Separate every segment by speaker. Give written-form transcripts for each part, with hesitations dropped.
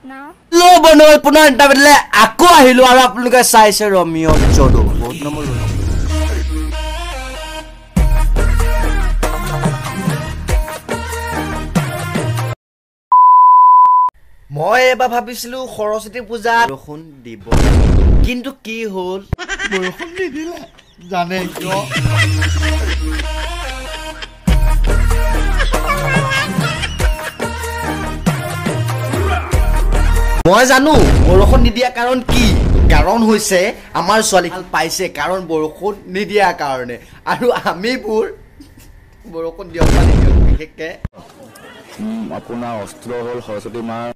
Speaker 1: Hello' বন্ধুসকল, পুনৰ ইণ্টাৰভিউলৈ আকৌ আহিলো আৰু আপোনালোকে চাইছে ৰমিঅ যদু। বহুত নম্বৰ ল'লো। মই এবাৰ ভাবিছিলো সৰস্বতী পূজাত বৰষুণ দিব, কিন্তু কি হ'ল,
Speaker 2: বৰষুণ নিদিলে। জানে কিয়?
Speaker 1: মই জানো বৰষুণ নিদিয়া কাৰণ কি। কাৰণ হৈছে আমাৰ ছোৱালী ভাল পাইছে কাৰণ বৰষুণ নিদিয়াৰ কাৰণে, আৰু আমিবোৰ বৰষুণ দিয়ক বা নিদিয়ক বিশেষকে
Speaker 3: আপোনাৰ অস্ত্ৰ হ'ল সৰস্বতী মাৰ।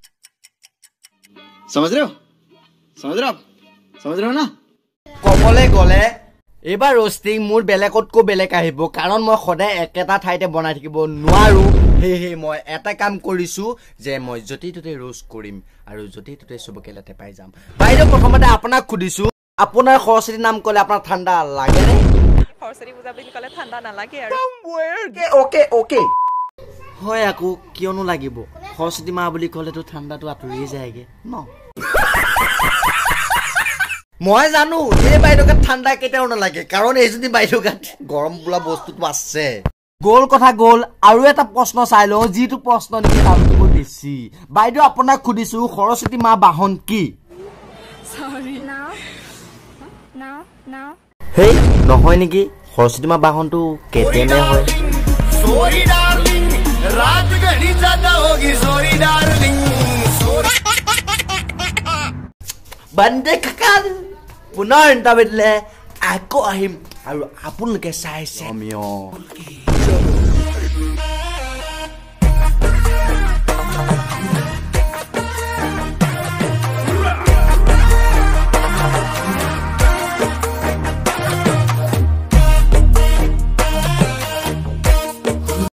Speaker 4: समझ रहे हो? समझ रहे हो आप? समझ रहे हो ना?
Speaker 1: ক'বলৈ গ'লে এইবাৰ ৰ'ষ্টিং মোৰ বেলেগতকৈ বেলেগ আহিব, কাৰণ মই সদায় একেটা ঠাইতে বনাই থাকিব নোৱাৰো। সেয়েহে মই এটা কাম কৰিছো যে মই য'তেই ত'তেই ৰোষ্ট কৰিম আৰু য'তেই ত'তেই চবকে লেতে পাই যাম। বাইদেউ, প্ৰথমতে আপোনাক সুধিছো, আপোনাৰ সৰস্বতী নাম ক'লে আপোনাৰ ঠাণ্ডা লাগেনে?
Speaker 5: সৰস্বতী পূজা বুলি ক'লে ঠাণ্ডা নালাগে আৰু।
Speaker 1: অ'কে অ'কে, হয় আকৌ কিয়নো লাগিব, সৰস্বতী মা বুলি ক'লেতো ঠাণ্ডাটো আঁতৰিয়ে যায়গে ন। মই জানো এই বাইদেউ গাত ঠাণ্ডা কেতিয়াও নালাগে, কাৰণ এইজনী বাইদেউ গাত গৰম বোলা বস্তুটো আছে। গ'ল কথা গ'ল। আৰু এটা প্ৰশ্ন চাই লওঁ, যিটো প্ৰশ্ন নেকি তাতকৈ বেছি। বাইদেউ আপোনাক সুধিছো, সৰস্বতী মা বাহন কি? হেই নহয় নেকি, সৰস্বতী মা বাহনটো কেতিয়ানে হয়? বন্দে কাকাল, পুনৰ ইণ্টাৰভিউ দিলে আকৌ আহিম আৰু আপোনালোকে চাইছে ৰমিঅ।